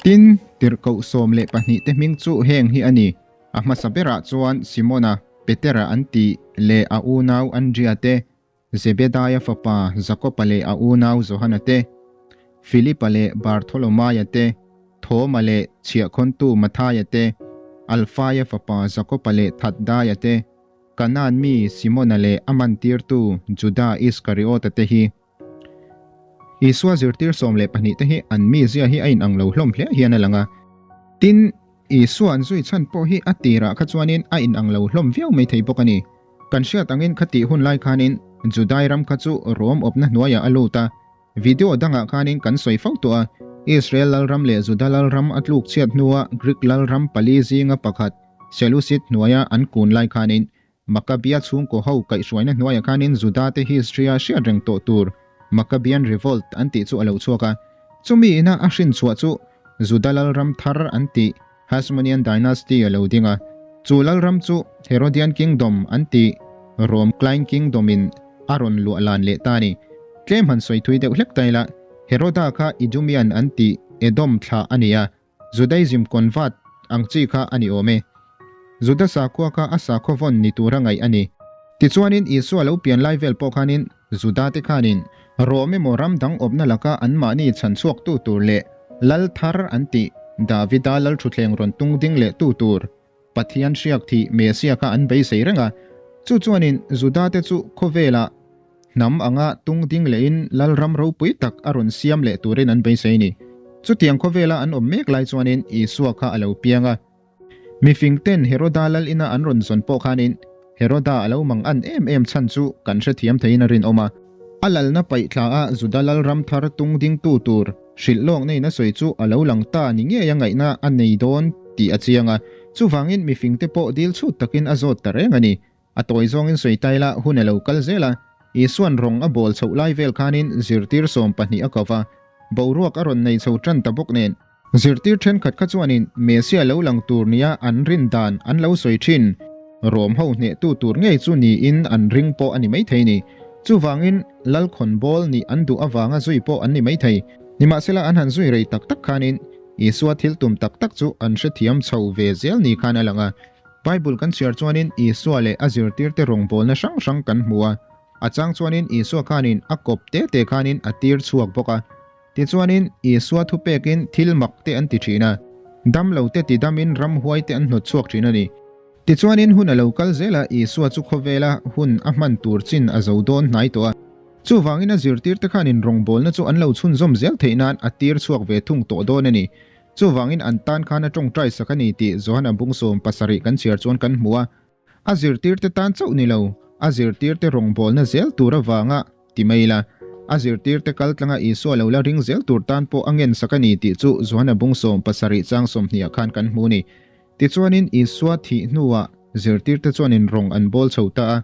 Tin, tirhkoh 12 te hming chu heng hi a ni, a hmasa berah chuan Simona, Petera an tih, leh a unau Andria te, Zebedaia fapa Jakoba leh a unau Johana te, Filipa leh Bartholomaia te, Thoma leh chhiahkhawntu Mathaia te, Alfaia fapa Jakoba leh Thaddaia te, Kanaan mi Simona leh a mantirtu Juda Iskariota te hi. Isua zirtir 12 te hi an mizia hi a inang lo hlawm hle hian a lang a. Tin, Isua an zui chhan pawh hi a tirah kha chuanin a inang lo hlawm viau mai thei bawk a ni. Kan hriat angin khatih hun lai khanin Judai ram kha chu Rom awpna hnuaiah a lut a. Video dangah khanin kan sawi fo tawh a, Israel lalram leh Juda lalram a tluk chhiat hnua Greek lalram pali zinga pakhat Seleucid hnuaia an kun lai khanin Maccabea chhungkaw ho kaihhruaina hnuaiah khanin Juda te history-a hriat reng tawh tur Maccabean Revolt an tih chu a lo chhuak a. Chumi ina a hrin chhuah chu Juda lalram thar an tih Hasmonean Dynasty a lo ding a. Chu lalram chu Herodian Kingdom an tih Rome Klein Kingdom in a rawn luah lan leh ta a ni. Tlem han sawi thui deuh hlek ta ila, Heroda kha Idumean an tih Edom thlah a ni a, Judaism convert ang chi kha a ni awm e. Juda sakhua kha a sakhaw vawn ni tura ngaih a ni. Tichuanin Isua lo pian lai vel pawh khanin Juda te khanin Rome emaw ram dang awpna laka anmahni chhan chhuaktu tur leh lal thar an tih Davida lal thutthleng rawn tung ding leh tu tur Pathian hriak thih Mesia kha an beisei reng a. Chu chuanin Juda te chu khawvelah Hnam anga tung ding lehin Lalram ropui tak a rawn siam leh turin an beisei ni. Chutiang khawvela an awm mek lai chuanin Isua kha a lo piang a. Mifing ten Heroda lal ina an rawn zawn pawh khanin Heroda a lo mang an em em chhan chu kan hrethiam theiin a rinawm a. A lalna paih thla a Juda Lalram thar tung dingtu tur hrilh lawk neiin a sawi chu a lo lang ta ni ngei a ngaihna a nei dawn tih a chiang a. Chuvangin mifing te pawh dil chhut takin a zawt ta reng a ni. A tawi zawngin sawi tai la, hun a lo kal zel a. Isua'n rawng a bawl chhoh lai vel khanin zirtir 12 a ko va, boruak a rawn nei chho tan ta bawk nen. Zirtir thenkhat kha chuanin Mesia lo lang tur nia an rin dan an lo sawi thin. Rom ho hnehtu tur ngei chu niin an ring pawh a ni maithei ni. Chuvangin Lalkhawn bawl nih an duh avanga zui pawh an ni maithei. Nimahsela an han zui rei tak tak khanin Isua thil tum tak tak chu an hrethiam chho ve zel ni khan a lang a. Bible kan chhiar chuanin Isua leh a zirtirte rawngbawlna hrang hrang kan hmu a. A chang chuanin Isua khanin a kawp te te khanin a tir chhuak bawk a. Tichuanin Isua thupekin thil mak te an ti thin a. Dam lo te ti damin ramhuai te an hnawt chhuak thin a ni. Tichuanin hun a lo kal zel a, Isua chu khawvela hun a hman tur chin a zo dawn hnai tawh a. Chuvangin a zirtirte khanin rawngbawlna chu an lo chhunzawm zel theih nan a tir chhuak ve thung tawh dawn a ni. Chuvangin an tan khan a tawngtai sak a ni tih Johana bung 70 kan chhiar chuan kan hmu a. A zirtirte tan chauh ni lo, a zirtirte rawngbawlna zel tur avanga ti mai ila, a zirtirte kal tlanga Isua lo la ring zel tur tan pawh a ngen sak a ni tih chu Johana bung 70 chang 20 ah khan kan hmu a ni. Tichuanin Isua thih hnuah zirtirte chuanin rawng an bawl chho ta a.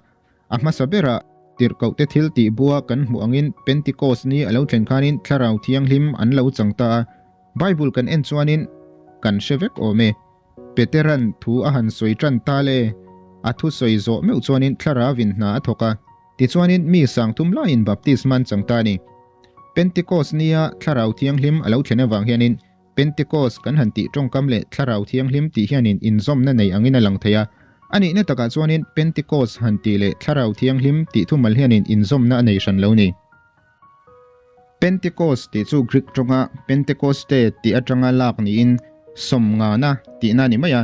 A hmasa berah, tirhkohte thil tih bua kan hmuh angin Pentecost ni a lo thlen khanin Thlarau Thianghlim an lo chang ta a. Bible kan en chuanin kan hre vek awm e. Peteran thu a han sawi tan ta le. A thu sawi zawh meuh chuanin Thlarauvin hna a thawk a. Tichuanin mi sangthum laiin baptisma an chang ta a ni. Pentecost nia Thlarau Thianghlim a lo thlen avang hianin Pentecost kan han tih tawngkam leh Thlarau Thianghlim tih hianin inzawmna nei angin a lang thei a. A nihna takah chuanin Pentecost han tih leh Thlarau Thianghlim tih thumal hianin inzawmna a nei hran lo ni. Pentecost tih chu Greek tawnga Pentecoste tih atanga lak niin sawmngana tihna a ni mai a.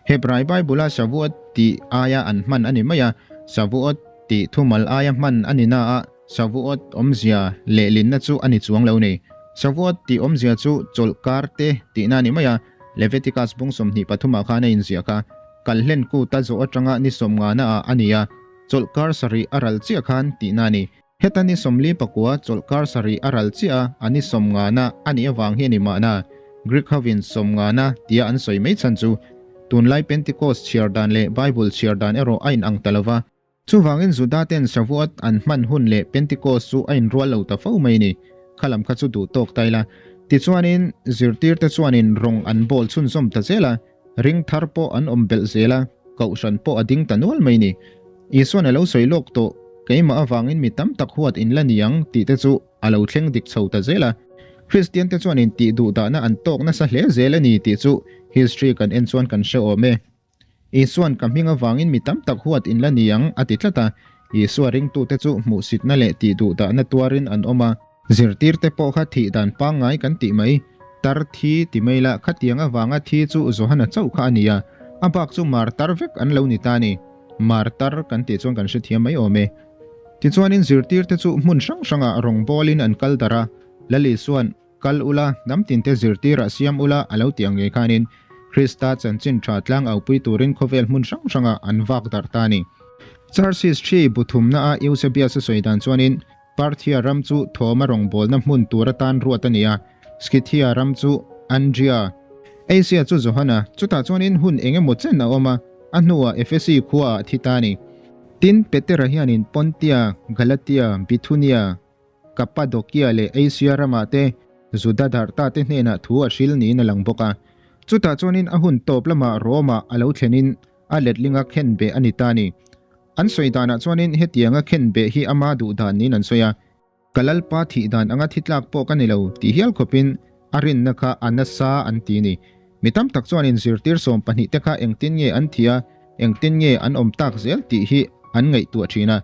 Hebrai Bible-a Shavuot tih aia an hman a ni mai a, Shavuot tih thumal aia hman a ni na a, Shavuot awmzia lehlinna chu a ni chuang lo ni. Shavuot tih awmzia chu chawlhkar te tihna a ni mai a, Leviticus bung 23 ah khan a inziah kha. Kalhlen kut a zawh atanga ni sawmngana ah a ni a, chawlhkar sarih a ral chiah khan tihna a ni. Heta ni 44 chawlhkar sarih a ral chiah a, a ni sawmngana a nih avang hi a ni mahna. Greek hovin sawmngana tia an sawi mai chhan chu tunlai Pentecost chhiar dan leh Bible chhiar dan erawh a inang ta lova. Chuvangin Juda ten Shavuot an hman hun leh Pentecost chu a inrual lo ta fo mai a ni. Kha lam kha chu duh tawk ta ila. Tichuanin zirtirte chuanin rawng an bawl chhunzawm ta zel a, ring thar pawh an awm belh zel a, kohhran pawh a ding ta nual mai a ni. Isuan a lo sawi lawk tawh, keimah avangin mi tam tak huat in la ni ang tih te chu a lo thleng dik chho ta zel a. Kristian te chuanin tih duhdahna an tawk nasa hle zel a ni tih chu history kan en chuan kan hre awm e. Isua'n ka hming avangin mi tam tak huat in la ni ang a ti tlat a, Isua ringtute chu hmuhsitna leh tih duhdahna tuarin an awm a. Zirtirte pawh kha thih dan pangngai kan tih mai, tar thi ti mai la khatiang avanga thi chu Johana chauh kha a ni a, a bak chu martar vek an lo ni ta a ni. Martar kan tih chuan kan hrethiam mai awm e. Tichuanin zirtirte chu hmun hrang hrangah rawngbawlin an kal darh a, Lal Isua'n, Kal ula, hnam tinte zirtirah siam ula a lo ti ang ngei khanin Krista chanchin tha tlang aupui turin khawvel hmun hrang hrangah an vak darh ta a ni. Church History bu thumnaah Eusebius a sawi dan chuanin Parthia ram chu Thawma rawngbawlna hmun tur atan ruat a ni a, Scythia ram chu Andria, Asia chu Johana, chutah chuanin hun eng emaw chen a awm a, a hnuah Ephesi khuaah a thi ta a ni. Tin, Petera hianin Pontia, Galatia, Bithunia, Kappadokia leh Asia ramah te Juda darhta te hnenah thu a hril niin a lang bawk a. Chutah chuanin a hun tawp lamah Rome-ah a lo thlenin a letlinga khenbeh a ni ta a ni. An sawi danah chuanin hetianga khenbeh hi ama duh dan niin an sawi a. Ka Lalpa thih dan anga thi tlak pawh ka ni lo tih hial khawpin a rinna kha a nasa an ti a ni. Mi tam tak chuanin zirtir 12 te kha engtin nge an thih a, engtin nge an awm tak zel tih hi an ngaihtuah thin a.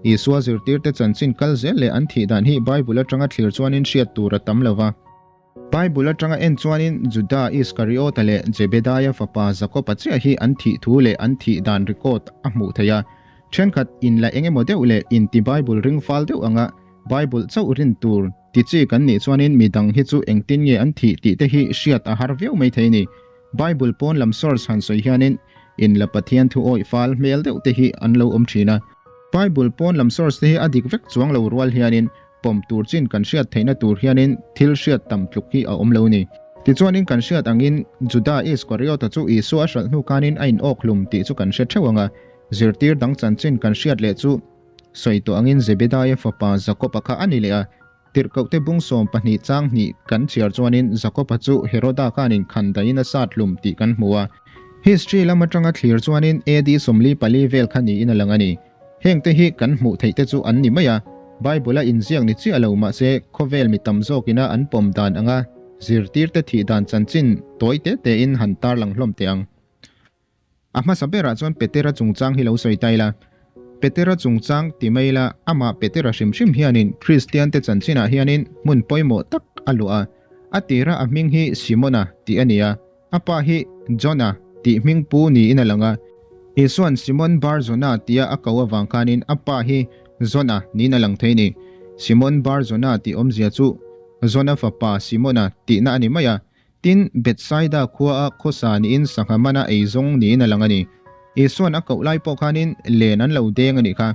Isua zirtirte chanchin kal zel leh an thih dan hi Bible atanga thlir chuanin hriat tur a tam lo va. Bible atanga en chuanin Juda Iskariota leh Jebedaia fapa Jakoba chiah hi an thih thu leh an thih dan record a hmuh theih a. Thenkhat in la engemaw deuh leh inti Bible ring fal deuh anga Bible chauh rin tur ti chi kan nih chuanin midang hi chu engtin nge an thih tih te hi hriat a har viau mai thei a ni. Bible pawn lam source han sawi hianin in la Pathian thu awih fal hmel deuh te hi an lo awm thin a. Bible pawn lam source te hi a dik vek chuang lo rual hianin pawm tur chin kan hriat theihna tur hianin thil hriat tam tluk hi a awm lo ni. Tichuanin kan hriat angin Juda Iskariota chu Isua a hralh hnu khanin a in awk hlum tih chu kan hre theuh ang a, zirtir dang chanchin kan hriat leh chu sawi tawh angin Zebedaia fapa Jakoba kha a ni leh a, Tirhkohte bung 12 chang hnih kan chhiar chuanin Jakoba chu Heroda khanin khandaiin a sat hlum tih kan hmu a. History lam atanga thlir chuanin AD 44 vel kha niin a lang a ni. Hengte hi kan hmuh theihte chu an ni mai a, Bible-a inziak ni chiah lo mahse khawvel mi tam zawkina an pawm dan anga zirtirte thih dan chanchin tawi te tein han tarlang hlawm teh ang. A hmasa berah chuan Petera chungchang hi lo sawi ta ila. Petera chungchang ti mai ila, amah Petera hrim hrim hianin Kristiante chanchinah hianin hmun pawimawh tak a luah a. A tira a hming hi Simona tih a ni a, a pa hi Jona tih hming pu niin a lang a. Isua'n Simon Bar Jona tia a ko avang khanin a pa hi Jona niin a lang thei a ni. Simon Bar Jona tih awmzia chu Jona fapa Simona tihna a ni mai a. Tin, Bethsaida khuaa khawsa niin sangha mana ei zawng niin a lang a ni. Isua'n a koh lai pawh khanin len an lo deng a nih kha.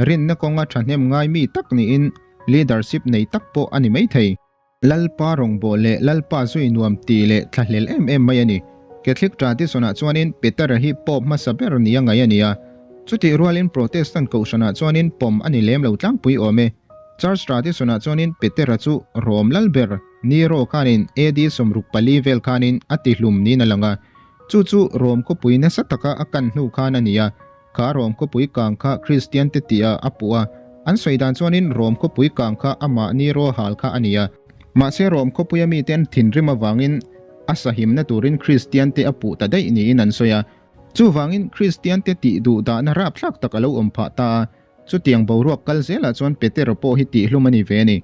Rinna kawnga thahnem ngai mi tak niin leadership nei tak pawh a ni maithei. Lalpa rawngbawh leh Lalpa zui nuam ti leh thlahlel em em mai a ni. Catholic tradition-ah chuanin Petera hi Pope hmasa ber nia ngaih a ni a. Chutih rualin Protestant kohhranah chuanin pawm a ni lem lo tlangpui awm e. Church tradition-ah chuanin Petera chu Rom lal ber Nero khanin AD 64 vel khanin a tihlum niin a lang a, chu chu Rom khawpui nasa taka a kan hnu khan a ni a, kha Rom khawpui kang kha Kristian te tih ah a puh a, an sawi dan chuanin Rom khawpui kang kha amah Nero hal kha a ni a. Mahse Rom khawpuia mite an thinrim avangin a sahimna turin Kristian te a puh ta daih niin an sawi a, chuvangin Kristian te tih duh dahna rapthlak tak a lo awm phah ta a, chutiang boruak kal zelah chuan Petera pawh hi tihlum a ni ve a ni.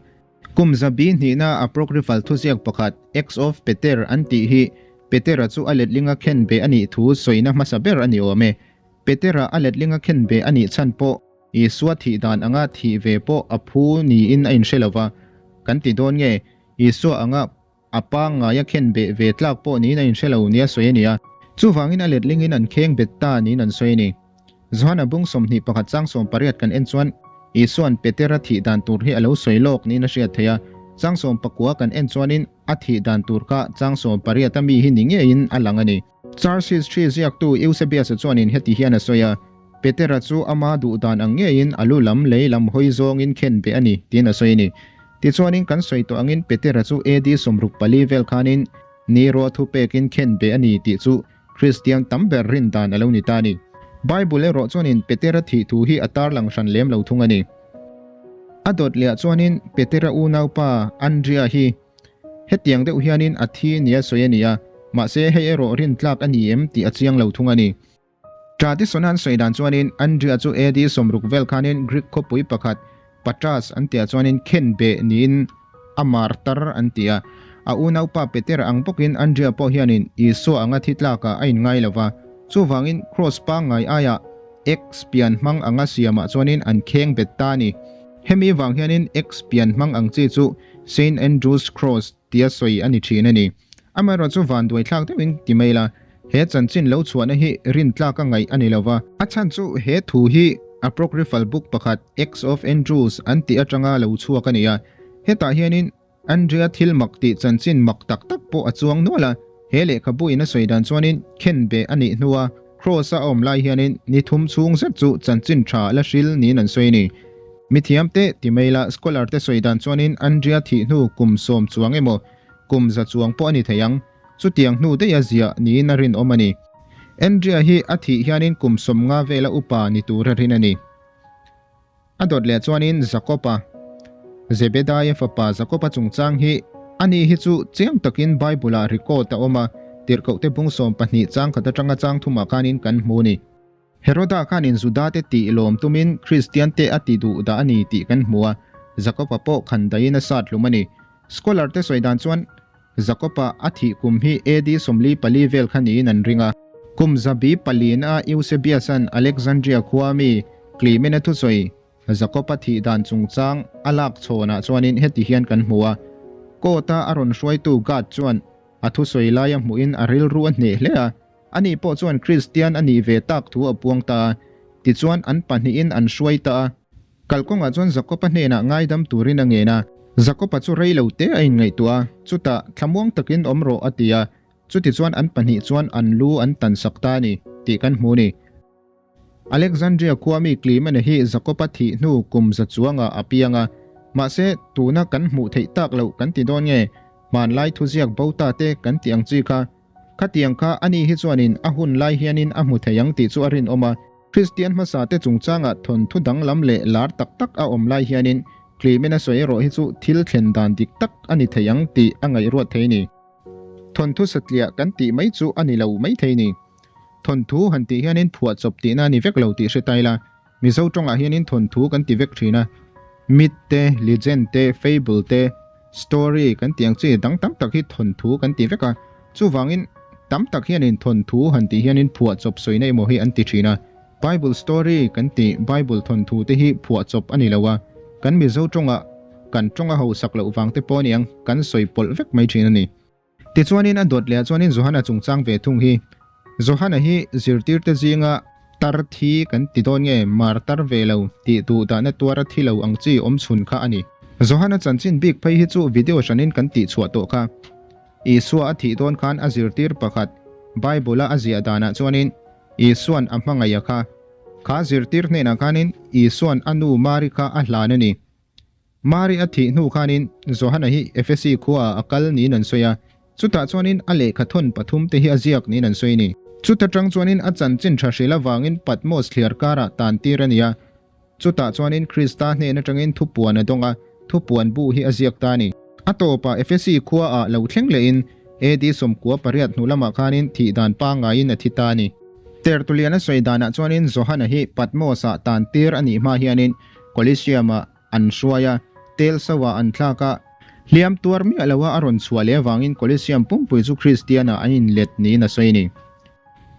Kum zabi hnihna Apocryphal thuziak pakhat, Acts of Peter an tih hi Petera chu a letlinga khenbeh a nih thu sawina hmasa ber a ni awm e. Petera a letlinga khenbeh a nih chhan pawh Isua thih dan anga thih ve pawh a phu niin a inhre lo va. Kan ti dawn nge, Isua anga a pangngaia khenbeh ve tlak pawh niin a inhre lo nia sawi a ni a. Chuvangin a letlingin an khengbet ta niin an sawi a ni. Johana bung 21 chang 18 kan en chuan Isua'n Petera thih dan tur hi a lo sawi lawk niin a hriat theih a. Chang 19 kan en chuanin a thih dan tur kha chang 18 a mi hi ni ngeiin a lang a ni. Church History ziaktu Eusebius-a chuanin heti hian a sawi a, Petera chu ama duh dan ang ngeiin a lu lam lei lam hawi zawngin khen beh a ni, tiin a sawi a ni. Tichuanin kan sawi tawh angin Petera chu AD 64 vel khanin Nero thu pekin khen beh a ni tih chu Kristian tam ber rin dan a lo ni ta a ni. Bible erawh chuanin Petera thih thu hi a tarlang hran lem lo thung a ni. A dawt lehah chuanin Petera unaupa Andria hi. Hetiang deuh hianin a thi nia sawi a ni a, mahse hei erawh rintlak a ni em tih a chiang lo thung a ni. Tradition-a an sawi dan chuanin Andria chu AD 60 vel khanin Greek khawpui pakhat Patras an tihah chuanin khenbeh niin a martar an ti a. A unaupa Petera ang bawkin Andria pawh hianin Isua anga thi tlakah a inngai lo va, chuvangin Kraws pangngai aiah X pian hmang anga siamah chuanin an kheng bet ta a ni. Hemi vang hianin X pian hmang ang chi chu Saint Andrew's Cross tia sawi a ni thin a ni. Amaherawhchu vanduaithlak deuhin ti mai la, he chanchin lo chhuahna hi rintlak a ngaih a ni lo va. A chhan chu he thu hi Apocryphal book pakhat Acts of Andrews an tih atanga lo chhuak a ni a. Hetah hianin Andrea thil mak tih chanchin mak tak tak pawh a chuang nual a. He lehkhabu in a sawi dan chuanin khenbeh a nih hnua Kraws a awm lai hianin ni thum chhung zet chu chanchin tha la hril niin an sawi a ni. Mithiam te ti mai la scholar te sawi dan chuanin Andrea thih hnu kum sawm chuang emaw kum za chuang pawh a ni thei ang. Chutiang hnu daih a ziah niin a rinawm a ni. Andrea hi a thih hianin kum 50 vela upa ni tur a rin a ni. A dawt leh chuanin Jakob-a, Zebedaia fapa Jakob-a chungchang hi ani hi chu chiang takin Bible-ah record a awm a, Tirhkohte bung 12 chang khat atanga chang thumah khanin kan hmu a ni. Heroda khanin Judate tih lawm tumin Kristiante a ti duh dah a ni tih kan hmu a, Jakob-a pawh khan dahin a sat hlum a ni. Scholar-te sawi dan chuan Jakob-a a thih kum hi AD 44 vel kha niin an ring a. Kum zabi palina Eusebius-a'n Alexandria khua mi Clement-a thusawi Jakob-a thih dan chungchang a lak chhawnah chuanin heti hian kan hmu a, Court-a a rawn hruaitu guard chuan a thusawi laia hmuhin a rilru a hneh hle a, ani pawh chuan Kristian a nih ve tak thu a puang ta a, tichuan an pahnihin an hruai ta a. Kalkawngah chuan Jakob-a hnenah ngaidam turin a ngen a. Jakob-a chu rei lo te a inngaihtuah a, chutah, Thlamuang takin awm rawh, a ti a. Chutichuan an pahnih chuan an lu an tan sak ta a ni, tih kan hmu a ni. Alexandria khua mi Clement-a hi Jakob-a thih hnu kum za chuangah a piang a. Mahse, tuna kan hmuh theih tak loh kan ti dawn nge? Hmanlai thuziak bo ta te kan tih ang chi kha. Khatiang kha ani hi chuanin a hun lai hianin a hmu thei ang tih chu a rinawm a. Kristian hmasa te chungchangah thawnthu danglam leh lar tak tak a awm lai hianin Clement-a sawi erawh hi chu thil thlen dan dik tak a ni thei ang tih a ngaihruat thei a ni. Thawnthu satliah kan tih mai chu a ni lo mai thei a ni. Thawnthu han tih hianin phuahchawp tihna a ni vek lo tih hre ta ila, Mizo tawngah hianin thawnthu kan ti vek thin a. Myth te, legend te, fable te, story kan tih ang chi dang tam tak hi thawnthu kan ti vek a. Chuvangin, tam tak hianin thawnthu han tih hianin phuahchawp sawina emaw hi an ti thin a. Bible story kan tih Bible thawnthu te hi phuahchawp a ni lo a, kan Mizo tawngah kan tawng a hausak loh vang te pawh aniang kan sawi pawlh vek mai thin a ni. Tichuanin a dawt leh ah chuanin Johana chungchang ve thung hi. Johana hi zirtirte zinga tar thi kan ti dawn nge mar tar ve lo tih duh dahna tuara thi lo ang chi awm chhun kha a ni. Johana chanchin bik phei hi chu video hranin kan tih chhuah tawh kha. Isua a thih dawn khan a zirtir pakhat Bible-a a ziah danah chuanin Isua'n a hmangaih a kha. Kha zirtir hnenah khanin Isua'n a nu Mari kha a hlan a ni. Mari a thih hnu khanin Johana hi Efesi khuaah a kal niin an sawi a, chutah chuanin a lehkha thawn pathum te hi a ziak niin an sawi a ni. Chuta tang chuanin a chanchin tha hril avangin Patmos thliar karah tan tir a ni a, chutah chuanin Krista hnen atangin thupuan a dawng a, thupuan bu hi a ziak ta a ni. A tawpah Efesi khuaah lo thleng lehin AD 98 hnu lamah khanin thih dan pangaiin a thi ta a ni. Tertulian a sawi danah chuanin Johana hi Patmos-ah tan tir a nih hma hianin Coliseum-ah an hruai a, tel sauh-ah an thlak a, hliam tuar miah loha a rawn chhuah leh avangin Coliseum pumpui chu Kristian-ah an inlet niin a sawi a ni.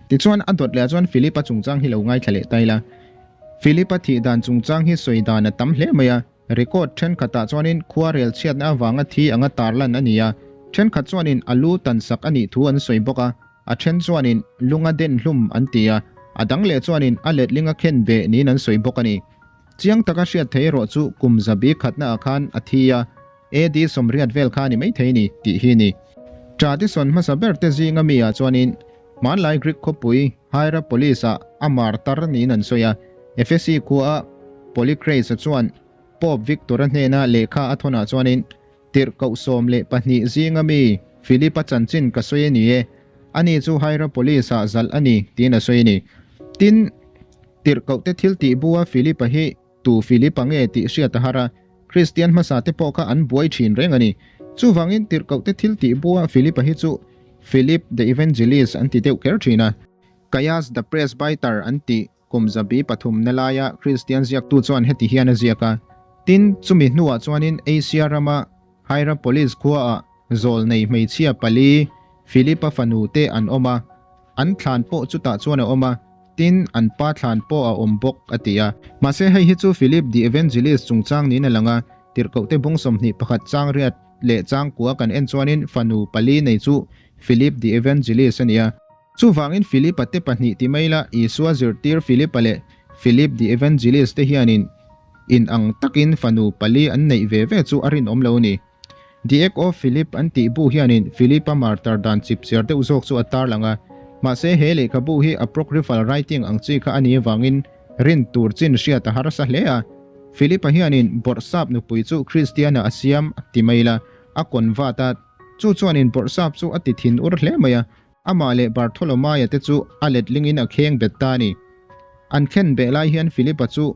Tichuan, a dawt leh chuan Philip-a chungchang hi lo ngaithla leh ta ila. Philip-a thih dan chungchang hi sawi dan a tam hle mai a, record thenkhatah chuanin khuarel chhiatna avanga thi anga tarlan a ni a, thenkhat chuanin a lu tansak a nih thu an sawi bawk a, a then chuanin lunga den hlum an ti a, a dang leh chuanin a letlinga khen beh niin an sawi bawk a ni. Chiang taka hriat thei erawh chu kum zabi khatna ah khan a thi a, AD 80 vel kha a ni maithei ni tih hi a ni. Tradition hmasa ber te zinga mi ah chuanin hmanlai Greek khawpui Hierapolis ah a martar niin an sawi a, Ephesi khua a Polycrates-a chuan Pope Victor-a hnena lehkha a thawn ah chuanin Tirhkoh 12 zinga mi Philip-a chanchin ka sawi a ni e, ani chu Hierapolis ah zalh a ni tiin a sawi a ni. Tin, Tirhkohte thil tih bua Philip-a hi tu Philip-a nge tih hriat a har a, Kristian hmasa te pawh kha an buai thin reng a ni. Chuvangin tirhkohte thil tih bua Philip-a hi chu Philip the Evangelist an ti deuh kher thin a. Caius the Presbyter an tih kum zabi pathumna laia Kristian ziaktu chuan heti hian a ziak a, Tin, chumi hnuah chuanin Asia rama Hierapolis khuaah zawlnei hmeichhia pali Philip-a fanu te an awm a, an thlan pawh chutah chuan a awm a, tin, an pa thlan pawh a awm bawk, a ti a. Mahse, hei hi chu Philip the Evangelist chungchang niin a lang a, Tirhkohte bung 21 chang riat leh chang kua kan en chuanin fanu pali nei chu Philip the Evangelist a ni a. Chuvangin Philip-a te pahnih ti mai la, Isua zirtir Philip-a leh Philip the Evangelist te hianin in ang takin fanu pali an neih ve ve chu a rinawm lo ni. The Act of Philip an tih bu hianin Philip-a martar dan chipchiar deuh zawk chu a tarlang a. Mahse he lehkhabu hi apocryphal writing ang chi kha a nih avangin rin tur chin hriat a harsa hle a. Philip-a hianin Bawrhsap nupui chu Kristiana a siam ti mai la, a convert a, chu chuanin Bawrhsap chu a ti thin ur hle mai a. Amah leh Bartholomaia te chu a letlingin a kheng bet ta a ni. An khen beh lai hian Philip-a chu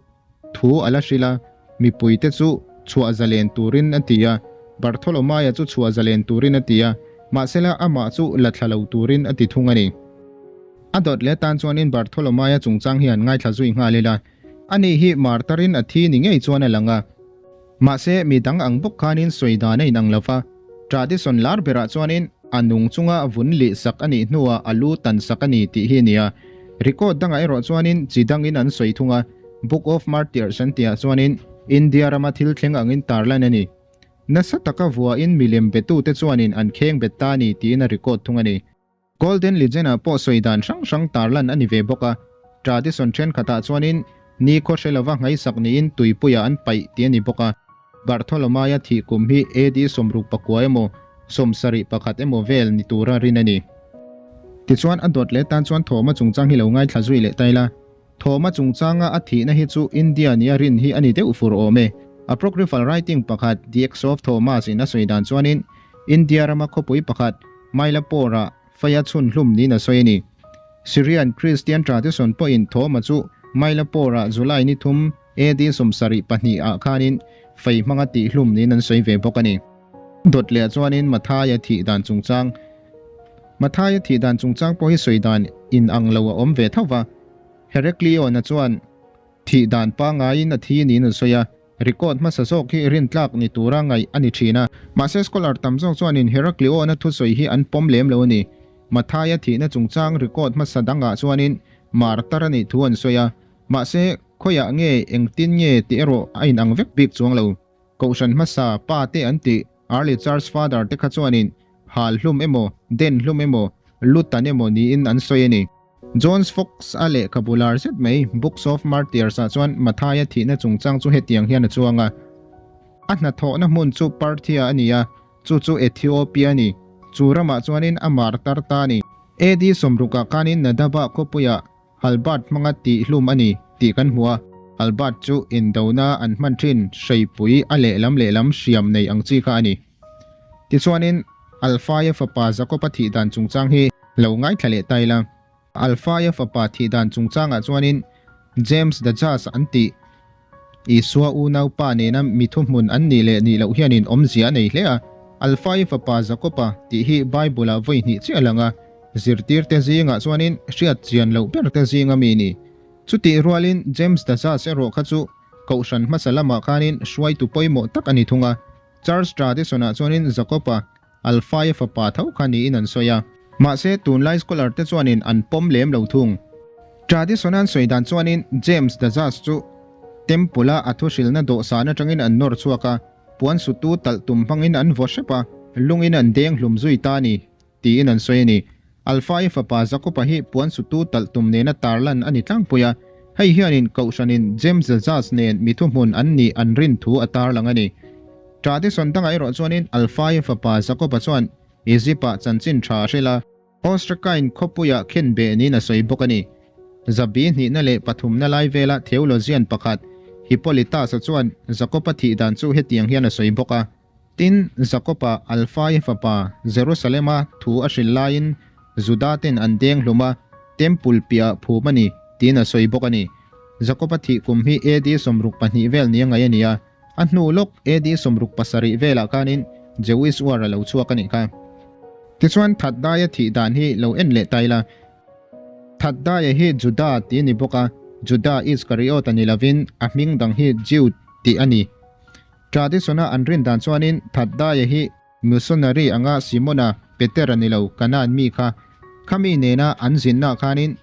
thu a la hrilh a, mipuite chu chhuah zalen turin a ti a. Bartholomaia chu chhuah zalen turin a ti a, mahsela amah chu la thla lo turin a ti thung a ni. A dawt leh tan chuanin Bartholomaia chungchang hi han ngaithla zui nghal ila, ani hi martarin a thi ni ngei chuan a lang a. Mahse, mi dang ang bawk khanin sawi dan a inang lo va, tradition lar berah chuanin a nung chunga vun lih sak a nih hnuah a lu tan sak a ni tih hi a ni a. Record dangah erawh chuanin chi dangin an sawi thung a, Book of Martyrs an tihah chuanin India rama thil thleng angin tarlan a ni. Nasa taka vuahin milem betute chuanin an kheng bet ta a ni tiin a record thung a ni. Golden Legion-ah pawh sawi dan hrang hrang tarlan a ni ve bawk a, tradition thenkhatah chuanin ni khaw hre lova ngaihsak niin tuipuiah an paih tih a ni bawk a. Bartholomaia thih kum hi AD 69 emaw 71 emaw vel ni tura rin a ni. Tichuan a dawt leh tan chuan Thawma chungchang hi lo ngaithla zui leh ta ila. Thawma chungchanga a thihna hi chu India nia rin hi a ni deuh fur awm e. Apocryphal writing pakhat The Acts of Thomas in a sawi dan chuanin India rama khawpui pakhat Mylapore-ah Faia chhun hlum niin a sawi a ni. Syrian Christian tradition pawhin Thawma chu Mylapore-ah July ni thum AD 72 ah khanin fei hmanga tih hlum niin an sawi ve bawk a ni. Dawt leh chuanin Mathaia thih dan chungchang Mathaia thih dan chungchang pawh hi sawi dan inang lo a awm ve tho va. Heraklion-a chuan thih dan pangaiin a thi niin an sawi a, record hmasa zawk hi rintlak ni tura ngaih a ni thin a. Mahse scholar tam zawk chuanin Heraklion-a thusawi hi an pawm lem lo a ni. Mathaia thihna chungchang record hmasa dangah chuanin martar a nih thu an sawi a, mahse khawiah nge engtin nge tih erawh a inang vek bik chuang lo. Kohhran hmasa pa te an tih Early Church Father te kha chuanin hal hlum emaw, den hlum emaw, lutan emaw niin an sawi a ni. John Fox a lehkhabu lar zet mai Books of Martyrs ah chuan Mathaia thihna chungchang chu hetiang hian a chuang a, A hnathawhna hmun chu Parthia a ni a, chu chu Ethiopia a ni. Chu ramah chuanin a martar ta a ni. AD 60 ah khanin Nadaba khawpuiah Halbert hmanga tih hlum a ni tih kan hmu a, Halbert chu indona an hman thin hreipui a lehlam lehlam hriam nei ang chi kha a ni. Tichuanin Alfaia fapa Jakob-a thih dan chungchang hi lo ngaithla leh ta ila. Alfaia fapa thih dan chungchangah chuanin James the Just an tih Isua unaupa nena mi thuhmun an nih leh nih loh hianin awmzia a nei hle a. Alfai fapa Jakoba tih hi Bible-ah vawi hnih chiah a lang a, zirtirte zingah chuanin hriat chian loh berte zinga mi ni. Chutih rualin James the Just erawh kha chu Kohhran hmasa lamah khanin hruaitu pawimawh tak a ni thung a. Church tradition-ah chuanin Jakoba, Alfaia fapa tho kha niin an sawi a. Mahse, tunlai scholar te chuanin an pawm lem lo thung. Tradition an sawi dan chuanin James the Just chu Temple-a a thuhrilna dawhsan atangin an nawr chhuak a, puan sutu talh tum hmangin an vaw hrep a, lungin an deng hlum zui ta a ni, tiin an sawi a ni. Alfaia fapa Jakoba hi puan sutu talh tum nena tarlan a ni tlangpui a, hei hianin Kohhranin James the Just nen mi thuhmun an nih an rin thu a tarlang a ni. Tradition dangah erawh chuanin Alfaia fapa Jakoba chuan Egypt-ah chanchin tha a hrilh a, Ostrakain khawpuiah khen beh niin a sawi bawk a ni. Zabi hnihna leh pathumna lai vela theologian pakhat Hippolytus-a chuan Jakoba thih dan chu hetiang hian a sawi bawk a, Tin, Jakoba, Alfaia fapa, Jerusalema thu a hrilh laiin Juda-ten an deng hlum a, Temple piahah phum a ni, tiin a sawi bawk a ni. Jakoba thih kum hi AD 62 vel nia ngaih a ni a. A hnu lawk AD 67 velah khanin Jewish War a lo chhuak a nih kha. Tichuan Thatdaia thih dan hi lo en leh ta ila. Thatdaia hi Juda tih a ni bawk a, Juda Iskariot a ni lovin a hming dang hi Jude tih a ni. Tradition-a an rin dan chuanin Thatdaia hi Missionary anga Simona, Petera ni lo, Kanaan mi kha khami nena an zinnaah khanin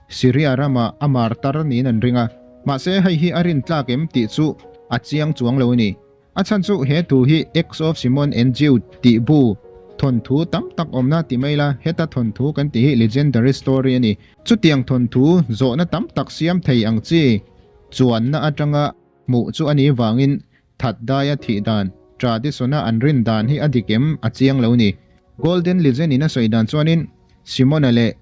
Syria ramah a martar niin an ring a. Mahse hei hi a rin tlak em tih chu a chiang chuang lo a ni. A chhan chu he thu hi Acts of Simon and Jude tih bu thawnthu tam tak awmna ti mai la, heta thawnthu kan tih hi legendary story a ni. Chutiang thawnthu zawhna tam tak siam thei ang chi chuanna atanga hmuh chu a nih vangin That daia thih dan, tradition-a an rin dan hi a dik em a chiang lo ni. Golden Legend in a sawi dan chuanin Simona leh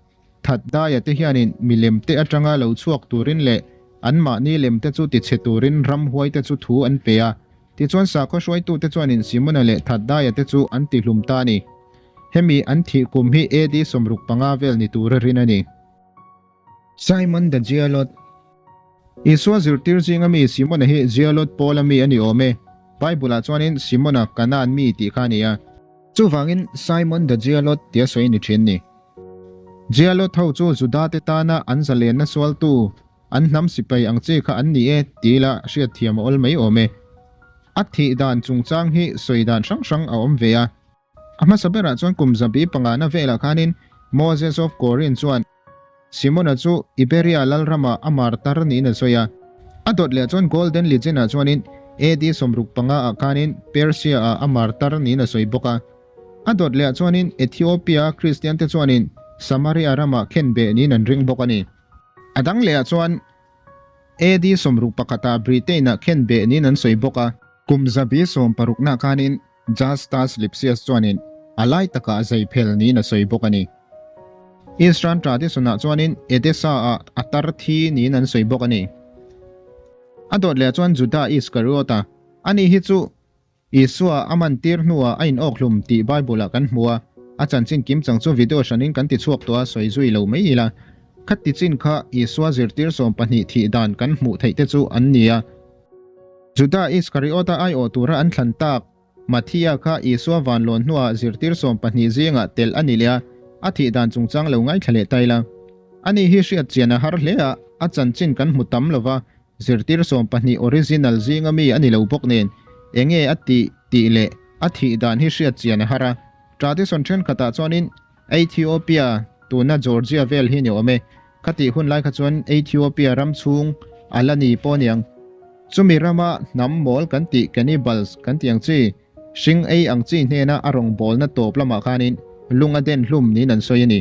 That daia te hianin milem te atanga lo chhuak turin leh anmahni lem te chu tichhe turin ramhuai te chu thu an pe a. Tichuan sakhaw hruaitute chuanin Simona leh That daia te chu an tihlum ta a ni. Hemi an thih kum hi AD 65 vel ni tura rin a ni. Simon the Zealot. Isua zirtir zinga mi Simona hi Zealot pawla mi a ni awm e. Bible-ah chuanin Simona Kanaan mi tih kha a ni a. Chuvangin Simon the Zealot tia sawi ni thin ni. Zealot ho chu Juda-te tana an zalenna sualtu, an hnam sipai ang chi kha an ni e ti ila hriatthiam a awl mai awm e. A thih dan chungchang hi sawi dan hrang hrang a awm ve a. A hmasa berah chuan kum zabi pangana velah khanin Moses of Corinth chuan Simona chu Iberia lalramah a martar niin a sawi a. A dawt leh chuan Golden Legion-ah chuanin AD 65 ah khanin Persia-ah a martar niin a sawi bawk a. A dawt lehah chuanin Ethiopia Kristiante chuanin Samaria ramah khenbeh niin an ring bawk a ni. A dang lehah chuan AD 61 ah Britain-ah khenbeh niin an sawi bawk a. Kum zabi sawmparukna khanin Justus Lipsius chuanin a lai takah zai phel niin a sawi bawk a ni. Eastern tradition-ah chuanin Edessa-ah a tar thi niin an sawi bawk a ni. A dawt leh chuan Judah Iskariot-a, ani hi chu Isua a man tir hnuah a inawkhlum tih Bible-ah kan hmu a, a chanchin kimchang chu video hranin kan ti chhuak tawh a sawi zui lo mai ila. Khati chin kha Isua zirtir 12 thih dan kan hmuh theih te chu an ni a. Judah Iskariota aiawh tura an thlan tak Matthia kha Isua vanlawn hnuah zirtir 12 zingah tel a ni leh a, a thih dan chungchang lo ngaithla leh ta ila. Ani hi hriat chian a har hle a, a chanchin kan hmu tam lova, zirtir 12 original zinga mi a ni lo bawk nen enge a tih tih leh a thih dan hi hriat chian a har a. Tradition thenkhatah chuanin Ethiopia tuna Georgia vel hi ni awm e. Khatih hun lai kha chuan Ethiopia ram chhung a la ni pawh aniang. Chumi rama hnam mawl kan tih cannibals kan tih ang chi, hring ei ang chi hnena a rawngbawlna tawp lamah khanin lung a den hlum niin an sawi a ni.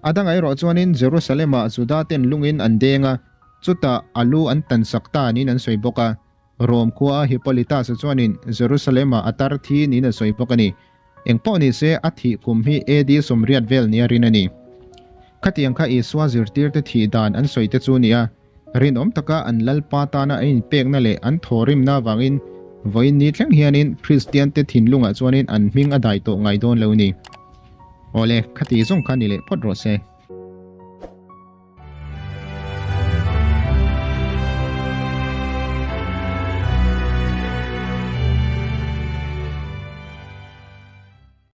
A dangah erawh chuanin Jerusalem-ah Juda ten lungin an deng a, chutah a lu an tan sak ta niin an sawi bawk a. Rom khua Hippolytus-a chuanin Jerusalem-ah a tar thi niin a sawi bawk a ni. Engpawh ni se, a thih kum hi AD 80 vel nia rin a ni. Khatiang kha Isua zirtirte thih dan an sawi te chu ni a, rinawm taka an Lalpa tana a inpekna leh an thawhrimna avangin vawiin ni thleng hianin Kristiante thinlungah chuanin an hming a dai tawh ngai dawn lo ni. Awle, khati zawng kha ni leh phawt rawh se.